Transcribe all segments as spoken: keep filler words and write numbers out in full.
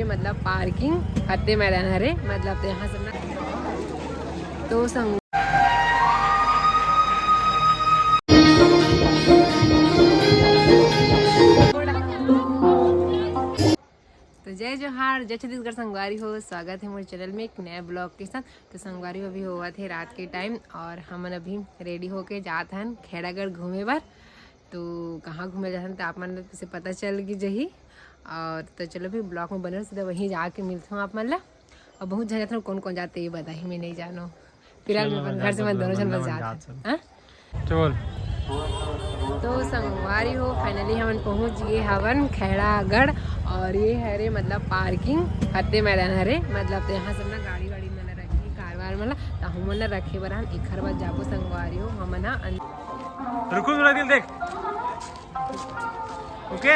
मतलब पार्किंग हत्ते मैदान हरे, मतलब तो यहाँ से ना, तो संग तो जय जोहार, जय छत्तीसगढ़ संगवारी हो, स्वागत है मोर चैनल में एक नया ब्लॉग के साथ। तो संगवारी हो, अभी होवत है रात के टाइम और हमन अभी रेडी होके जात हन खैरागढ़ घूमे बर। तो कहाँ घूमे जात हन, तो आप मन से पता चल गी जही। और तो चलो, अभी ब्लॉग में बने रहो, सीधा वहीं जाके मिलत हूँ आप मन ला। और बहुत झन जात हन, कौन कौन जाते ये बताही, मैं नहीं जानो। फिलहाल चलो, मैं अपन मैं घर से जात मैं हूँ, दोनों झन बस जात हन। हाँ? चल। तो संगवारी हो, finally हमन पहुंच गए हवन खैरागढ़। और ये हरे मतलब पार्किंग हत्ते मैदान हरे, मतलब तो यहाँ सब ना गाड़ी वाड़ी मन रखी, कार वार मन ला, तो हमन ला रखे बर हन। एखर बाद जाबो संगवारी हो हमन हा अन- रुको जरा दिल देख। ओके।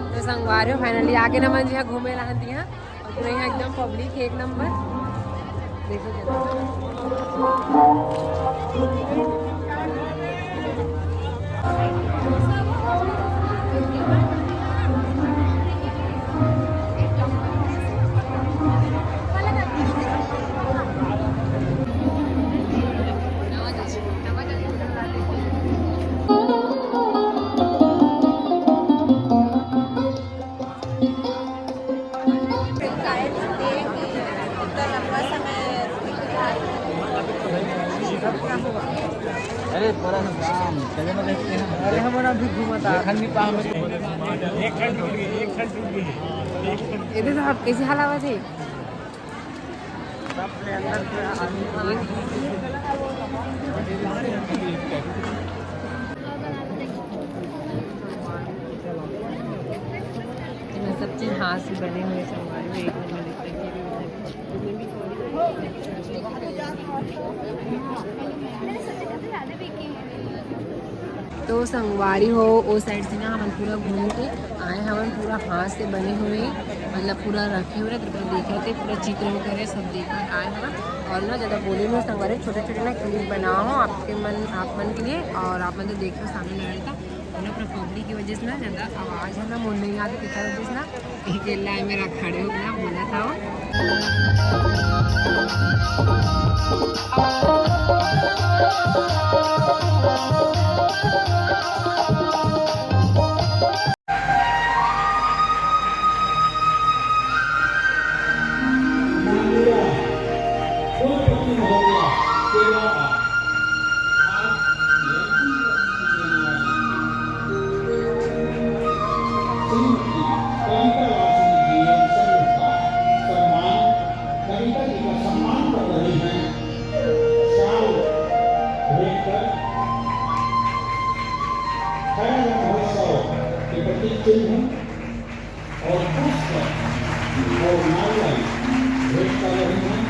तो संगवारी हो, finally आगे नमन जी हा घूमे ला हन तिहा। और पूरा यहाँ एकदम पब्लिक है, एक नंबर। देखो जरा। अरे थोड़ा सा काम, चले ना देखते हैं। अरे हम अभी घूमत आ। देखन नहीं पा हमें। एक घंटा हो गया, एक घंटा हो गया। ये देखो आप कैसे हलावत है। सब चीज हाथ से बने हुए संगवारी हो, एक नंबर दिखता है। तो संगवारी हो, ओ साइड से ना हमन पूरा घूम के आए हवन, पूरा हाथ से बने हुए, मतलब पूरा रखे हुए, तो देखे थे पूरा चित्र वगैरह सब देख के आए हवन। और ना ज़्यादा बोले नहीं संगवारी, छोटे छोटे ना क्लिप बनाओ आपके मन, आप मन के लिए। और आप मन तो देख लो सामने लगा था, और ना पूरा पब्लिक की वजह से ना ज़्यादा आवाज़ है ना, मुंह नहीं आती, कितना वजह से ना एक लाइन में खड़े हो गया, बोला था वो। कविता जी का सम्मान कर रही हैं। शाल भेंट कर खैरागढ़ महोत्सव के प्रतीक चिन्ह और पुष्प और माल्यार्पण भेंट कर रही हैं।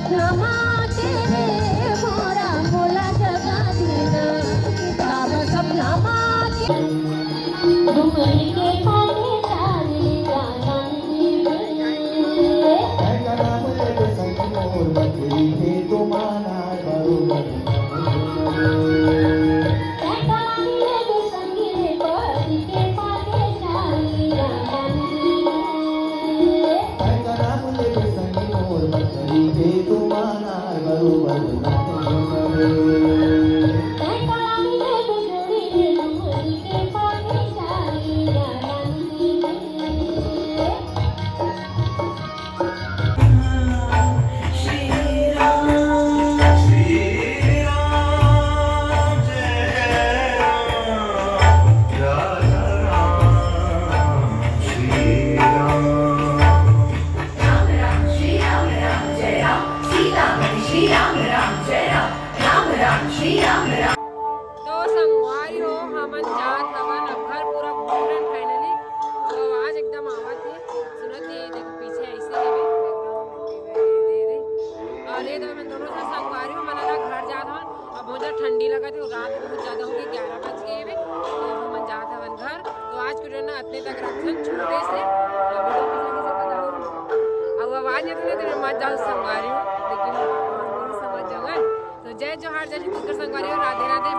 सपना माँ के रे मोरा मोला जगा देना, किताब सपना माँ के। तो संगवारी हो, हमन जात हवन अब घर, पूरा घूम लेन finally। तो आवाज एकदम आवत हे, सुनत हे, देखो पीछे ऐसे हवे, background में दे दे। और ये तो हमन दोनों झन संगवारी हो, मन ना घर जात हवन। अब बहुत ज्यादा ठंडी लगत हे, रात बहुत ज्यादा हो गई, ग्यारह बज गए हवे, तो अब हमन जात हवन घर। तो आज के video ना अतने तक रखथन, छोटे से। अब video कैसे कैसे बताऊँ, अब आवाज नहीं सुने तो मैं मत जाओ संगवारी हो, लेकिन समझ जाओ। तो जय जोहार, जय छत्तीसगढ़ संगवारी हो, राधे राधे।